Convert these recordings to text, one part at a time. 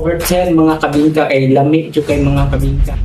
Over 10, mga kabingka, kay lami jud kay, mga kabingka.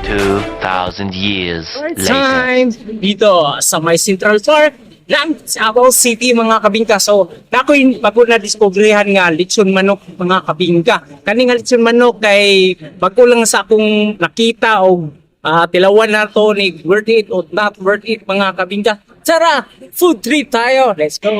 2,000 years later. Time dito sa may Central Park ng Davao City, mga kabingka. So, nakoy bago na diskubrihan nga litson manok, mga kabingka. Kani nga litson manok kay bago lang sa akong nakita og tilawan na to ni worth it or not worth it, mga kabingka. Tara, food trip tayo. Let's go.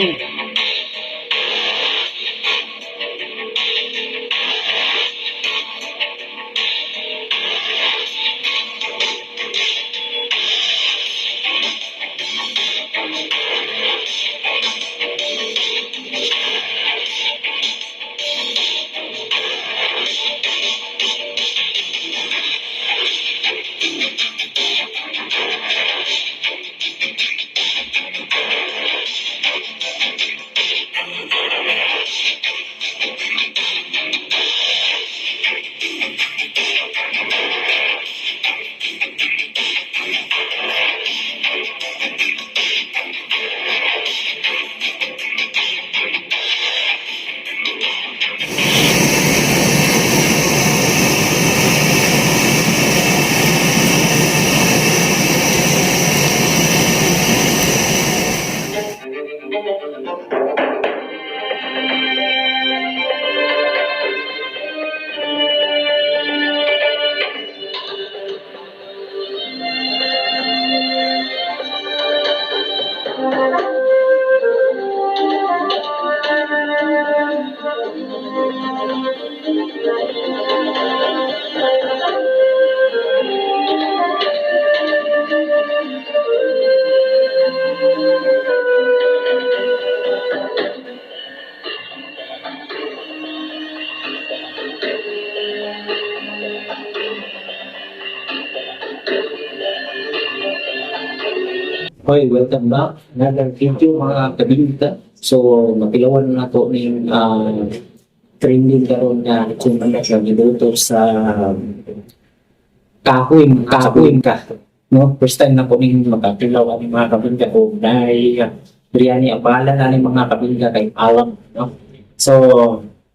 Hoy, welcome back. Another video, mga kabinta. So, mapilawan na to ning trending karon nga kung ano siya giluto sa kahoy, kahoy ka. No, first time na ko ning makapilaw ani, mga kabinta, ko dai biryani ang bahala na ni, mga kabinta, kay alam, no. So,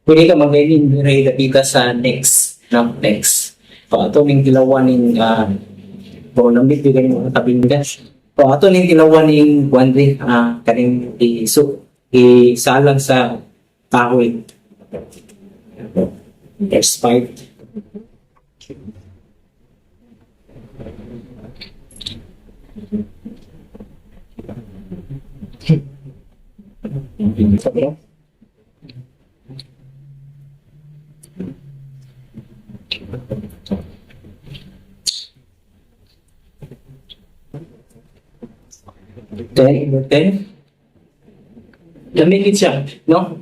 pwede ka mag-in dire dapita sa next, no, next. So, ato ning tilawan ning lambit gyud kani, mga kabinta. So, ato ning tilawan ning kuan rin, kaning isu isalang sa kahoy. There's five. 10 over 10. Gamitin siya, no?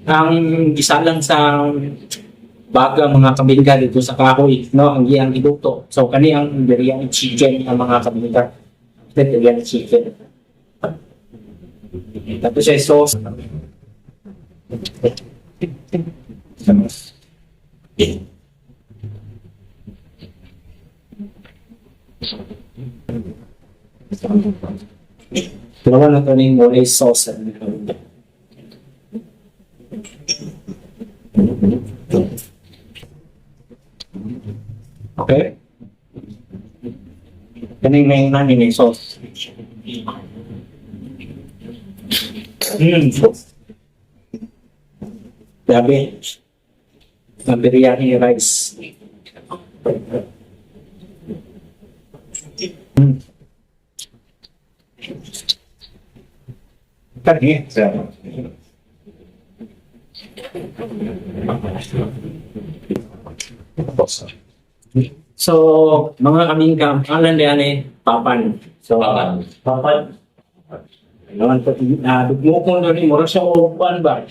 Ang gisalang sa baga, mga kabingka, dito sa kahoy, no? Ang iyang giluto. So, kani ang biryani chicken ang mga kabingka. Biryani chicken. Tapos siya sauce. Dalawa na ito ng mole sauce. Okay. Kaning may nani may sauce. Grabe. Ang biryani rice. Kani. So, mga kaming pangalan niya ni Papan. So, Papan. Papan. Ayun, dugmukon doon, mura siya o kuan ba?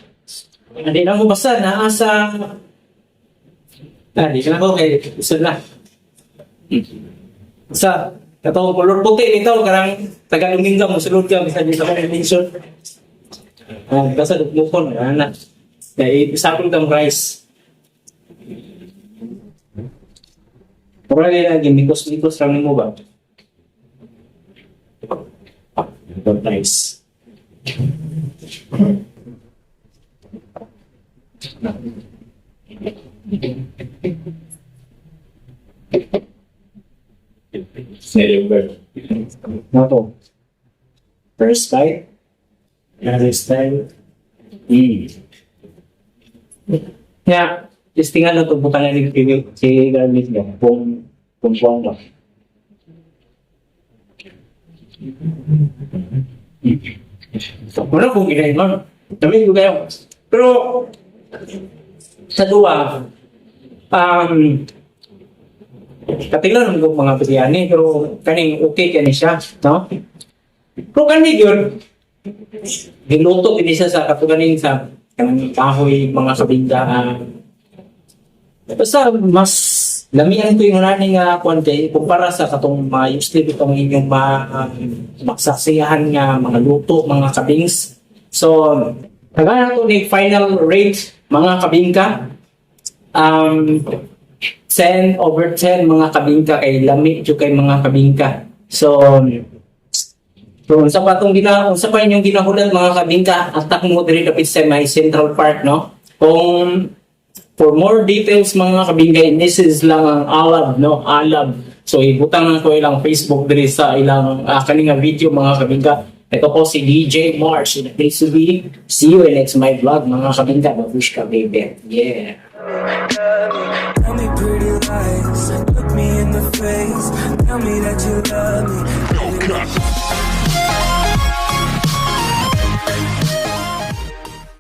Hindi na mo basta, naa sa. Di na ko kay isod na. Sa katong color puti nito karang taga Luminga mo sulod ka bisan sa convention. Basta dugmukon ana. Kay isapon kang rice. Mura nila gimikos-mikos lang nimo ba? Don't nice. Na to. First bite. Another style. Kaya, testingan na ito, bukan na ni si garlic niya, kung kuwan ba. Wala kong ginaiman. Dami ko kayo. Pero, sa duwa, katila naman kong mga biryani, pero kaning okay kani siya, no? Pero kani yun, giluto kini siya sa katuganing sa kanang kahoy, mga kabinda. Basta mas lamian ko yung running nga kuan kay kumpara sa katong mga usually itong inyong ma masaksihan nga mga luto, mga kabings. So, tagaan to ni final rate, mga kabingka. 10 over 10, mga kabingka, kay lami jud kay, mga kabingka. So unsa pa inyong ginahulat, mga kabingka? Atak mo diri dapit sa may Central Park, no? Kung for more details, mga kabingka, this is lang ang Alab, no? Alab. So ibutang lang ko ilang Facebook diri sa ilang kani nga video, mga kabingka. Ito po si DJ Mars in the place to be. See you in next my vlog, mga kabingka. Babushka baby. Yeah. Tell me pretty lies, look me in the face. Tell me that you love me.